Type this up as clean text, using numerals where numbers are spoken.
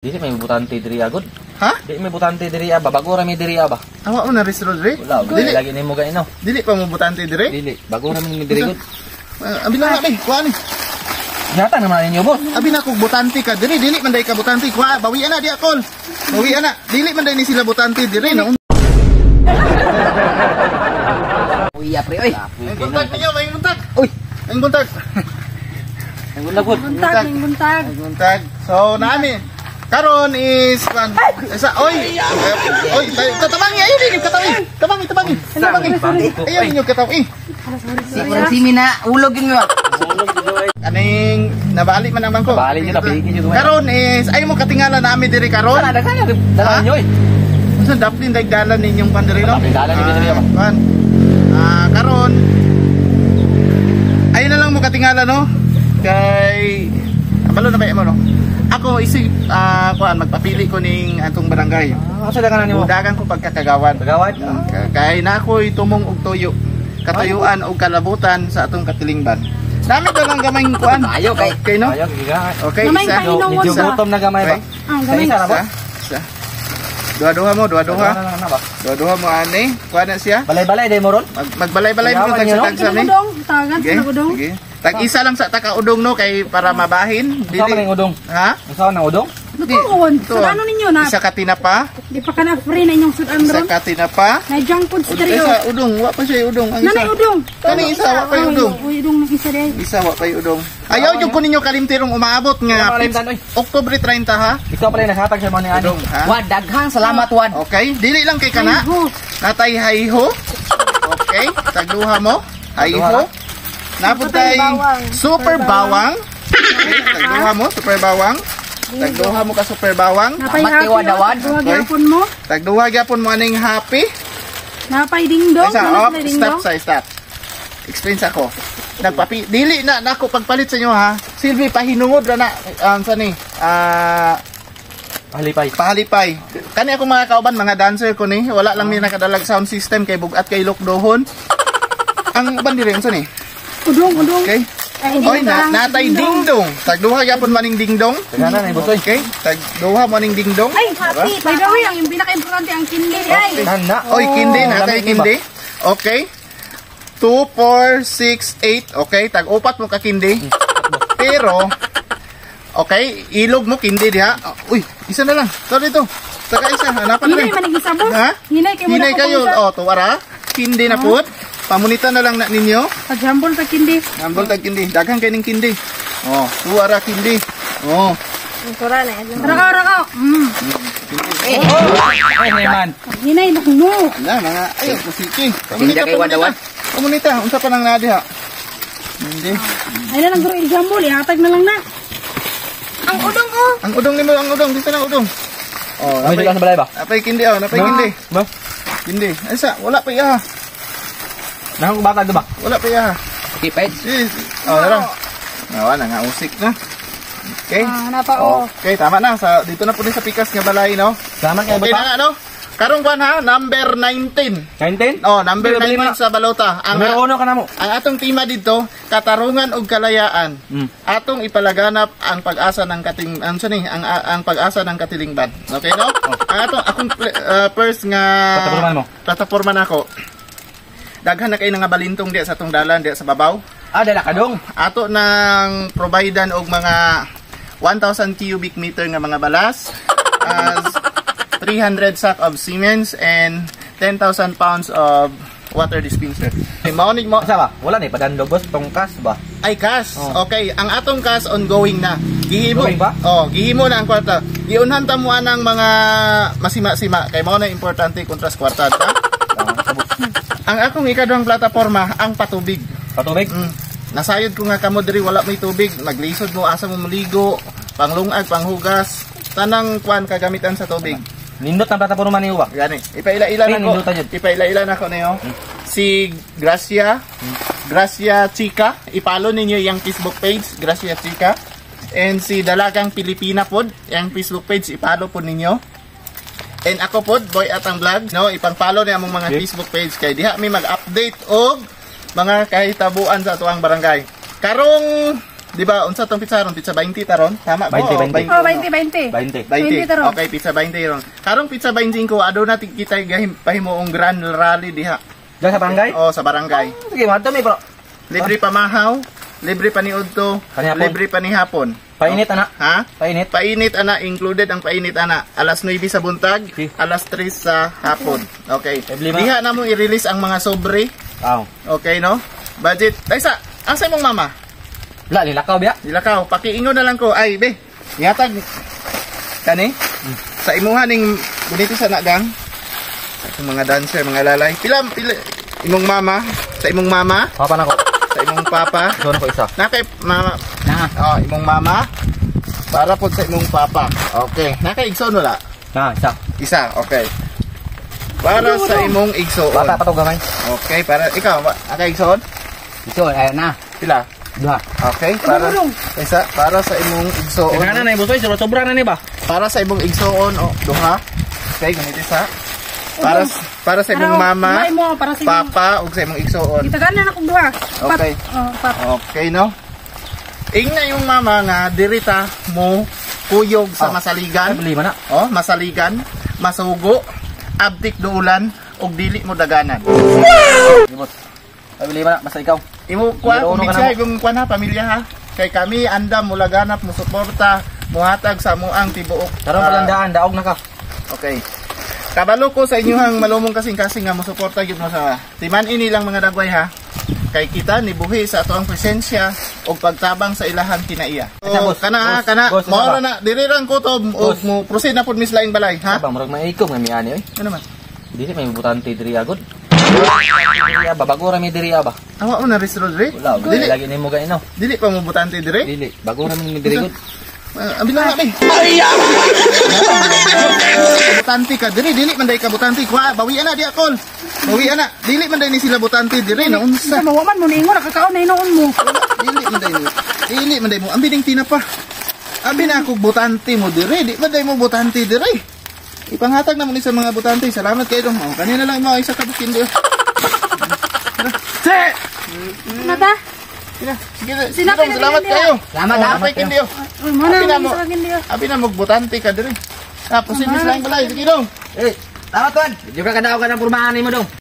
Dili may butante diri agod. Ha? Di may butante diri ba? Bago ra mi diri ba? Awa mo na resro diri? Wala, Dili, lagi nimo ganino. Dili pa mo butante diri? Dili, bago ra mi diri gud. Abi lang abi, kuha ni. Yata naman ninyo, boss. Abi na kog butante ka diri, dili man day ka butante. Kuha, bawian na di akol. Bawian na. Dili man day ni sila butante diri na. Uy, pre, oy. May buntag ninyo, may buntag. Uy, May buntag. ang buntag gud. Buntag, ning buntag. May buntag. So, naami. Karon is kwan. Isa, oy. Oy, tabangi ayo ninyo katawi. Tabangi, tabangi. Tabangi. Ayo ninyo katawi. Si simi na ulog yun mo. Aning nabali man ang bangko. Nabali yun, nabigin yun. Karon is ay mo katingala nami diri karon. Sana daghan dala ninyo eh. Unsa daplin dagdalan ninyong pandiri no? Daplin dalan ninyo diri ba? Kwan. Karon ay na lang mo katingala no. Kay kabalo na ba mo no? Ako isip kuan magpapili ko ning atong barangay. Asa dagan nimo? Dagan ko pagkakagawan. Pagawad. Kay na ako'y tumong og tuyo. Katuyuan og kalabutan sa atong katilingban. Nami ko lang gamay kuan. Ayo, kay. Okay no? Ayaw giga. Okay, Gamay isa. pa inom. Medyo Sa- gutom na gamay ba? Okay. Ah, Sa gamay. isa ra ba? Isa. Isa. Duha-duha mo, duha-duha. Duha na ba? Duha-duha mo ani. Kuan na siya. Balay-balay day mo ron. Magbalay-balay mo Yaman tag niya, sa no? tag sa ni. Udong, tagan Okay. sa udong. Sige. Tag isa lang sa taka udong no kay para mabahin. Unsa man ang udong? Ha? Unsa man ang udong? Lutoon. Ito. Sudan ninyo na. Isa ka tinapa, Di pa ka na free na inyong sudan isa ron. ka tinapa. Na junk food stereo. Isa udong, wa pa siya udong. Ang isa. Nanay udong. Kani isa, wa pa yung udong. Uy, udong ng isa day. Isa wa pa yung udong. Ayaw jud ko ninyo kalimtirong umaabot nga. Wala pa kalimtan, oy. Oktubre 30 ha. Ikaw pala yung naghatag sa mga ni ani. Udong ha. Wad, daghang salamat, wad. Okay, dili lang kay kana. Ay, ho. Natay hayho. Okay, tagduha mo. Hayho. Napod tay super bawang. Okay, tagduha mo super bawang. Tagduha mo ka super bawang. Napay Salamat happy. kay Wadawad. Duha Okay. gyapon mo. Tagduha gyapon mo aning happy. Napay dingdong. Isa, Ano oh, sila stop dingdong? sa stop. Explain sa ako. Nagpapi dili na nako pagpalit sa inyo ha. Silvi pahinungod ra na sa ni. Halipay. Pahalipay. Kani ako mga kauban, mga dancer ko ni, wala lang mi nakadalag sound system kay bugat kay lokdohon. Ang uban diri unsa ni? Udong, udong. Okay. Ay, Oy, na, natay dingdong. Tagduha gyapon maning dingdong. Daghanan ay boss oy. Okay, tagduha mo ning dingdong. Ay, happy. By the way, ang yung pinaka-importante ang kindi ay. Tanan na. Oy, kindi, natay Lamig ni ba? kindi. Okay. 2, 4, 6, 8. Okay, tag-upat mo ka kindi. Pero, okay, ilog mo kindi diha. Uy, isa na lang. Sorry dito. Taga isa, hanapan na. Hinay man ang isa boss. Ha? Hinay kay mo Hinay kayo. Oh, tuwara. Kindi na pud. Pamunita na lang na ninyo. Paghambol ta kindi. Hambol tag kindi. Daghan kay ning kindi. Oh, tuwara kindi. Oh. Rakaw, rakaw. Ay, naman. Hinay lang mo. Ala, mga ay, kusiki. Pasinda kay Wadawad. Pamunita, unsa pa nang naa diha? Hindi. Ay na lang guro i-jambol, ihatag na lang na. Ang udong oh. Ang udong nimo, ang udong, dito na ang udong. Oh, May napay, dulaan sa balay ba? napay kindi oh, napay kindi. Ba? Kindi. Ay sa, wala pa iya. Nahang bata ba? Wala pa iya. Okay, pwede. Sis. Oh, tara. Nawa na nga usik na. Okay. Ah, napa oh. Okay, tama na. Sa dito na po din sa pikas nga balay, no? Salamat kay Okay boss. na nga, no? Karong kwan ha, number 19. 19? Oh, number Bili 19 mo na. sa balota. Ang Numero 1 ka na mo. Ang atong tema dito, katarungan ug kalayaan. Atong ipalaganap ang pag-asa ng kating ang ni ang pag-asa ng katilingban. Okay no? Ang atong akong first nga Plataporma mo. Plataporma nako. Daghan na kay nga balintong diya sa atong dalan diya sa babaw. Ah, dala ka dong. Ato nang providean og mga 1,000 cubic meter nga mga balas, as 300 sack of cements and 10,000 pounds of water dispenser. Okay, mao ni mo Asa ba? Wala ni padanlog boss, tongkas ba? Ay, cash. Oh. Okay, ang atong cash ongoing na. Gihimo. Ongoing ba? Oh, gihimo na ang kwarta. Giunhan ta mo anang mga masima-sima kay mao na importante kontra sa kwarta, ha? Ang akong ikaduhang plataporma ang patubig. Patubig? Nasayod ko nga kamo diri wala may tubig, maglisod mo asa mo maligo, panglungag, panghugas, tanang kwan kagamitan sa tubig. Nindot ang plataporma niyo ba? Gani. Ipaila-ila Ay, na ko. nindutan yun. Ipaila-ila na ko niyo. Si Gracia, Gracia Chica, ipalo ninyo yung Facebook page, Gracia Chica. And si Dalagang Pilipina pod, yung Facebook page ipalo pod ninyo. And ako pod, Boy Atang Vlog, no, ipang-follow niya among mga Facebook page kay diha mi mag-update og mga kahitabuan sa atuang barangay. Karong Di ba unsa tong pizza ron? Pizza 20 taron? Tama ba? 20, 20. Oh, 20, 20. 20. 20. 20 taron. Okay, pizza 20 ron. Karong pizza 25 aduna kita pahimuong grand rally diha. Diyan sa barangay? Oh, sa barangay. Sige, madto mi bro. Libre pamahaw, libre paniudto, Panihapon. libre panihapon. Painit ana. Ha? Painit. Painit ana, included ang painit ana. Alas 9 sa buntag, Okay. alas 3 sa hapon. Okay. Problema. Diha na mo i-release ang mga sobre. Aw. Okay, no? Budget. Ay sa, asa imong mama? Wala nilakaw biya. Dilakaw, pakiingon na lang ko. Ay, be. Ihatag kani sa imuha ning bonito sa nagang sa mga dancer, mga lalay. Pila pila imong mama, sa imong mama, Papa na ko. sa imong papa. So na ko isa. Na kay mama, Na. oh, imong mama. Para pod sa imong papa. Okay. Na kay igsoon wala? Na, isa. Isa, okay. Para sa imong igsoon. Bata pa to gamay. Okay, para ikaw, akay igsoon? Ito, ayun na. Pila? Duha. Okay, para Udong. isa para sa imong igsoon. Kaya na ibusoy, sobra sobra na ni ba? Para sa imong igsoon, oh, duha. Okay, ganito isa. Para para sa imong mama, May mo, para sa imong. papa ug sa imong igsoon. Itagaan na akong duha. Pat. Okay. Oh, pat. Okay, no? Ingna yung mama nga dirita mo kuyog sa Oh. masaligan. Problema na. Oh, masaligan, masugo, abtik duulan ug dili mo daganan. Sige, boss. Problema na, basta ikaw. Imo kuha Numero uno ka kumbinsiya na mo. imong kuha na pamilya ha. Kay kami andam mo laganap mo suporta, muhatag sa amuang tibuok. Karon Ah, pa lang daan, daog na ka. Okay. Kabalo ko sa inyuhang malumong kasing-kasing nga mosuporta gyud mo sa timan ini lang mga dagway ha. Kay kita nibuhi sa ato ang presensya ug pagtabang sa ilahang kinaiya. Isa, So, boss. kana ha, Boss, kana boss, isa mao ba? na diri rang kutob ug Boss. mo proceed na pud mis laing balay ha. Ha? Ba, murag may ikom nga miani oy. Ano man? Dili may butante diri agod. Diri ba bago ra mi diri ba. Awa mo na ris Rodri. Wala, Dili lagi nimo gaino. dili pa mo butante diri. Dili, bago ra mi diri gud. Abi lang kami. Butante ka diri, dili man day ka butante. Kuha, bawian na di akol. Bawian na. Dili man day ni sila butante diri na unsa. Sa mawaman mo niingon nakakaon na hinuon mo. Dili man day ni. Dili man day mo. Ambi ning tina pa. Abi na ako butante mo diri, di man day mo butante diri. Ipanghatag na mo ni sa mga butante. Salamat kayo dong. Oh, kanina lang mo isa ka bukin di. Se! Ano ta? Sige, sige, Sinabi dong, na salamat nila. kayo. Salamat, ha? Salamat kayo. Uy, mo na Abi na mo. sa akin diyo. Abi na mo butante ka diri. Tapos si Miss Lang balay. Sige dong. Eh, Salamat, Tuan. di ka kadaog ka ng pormahan nimo dong.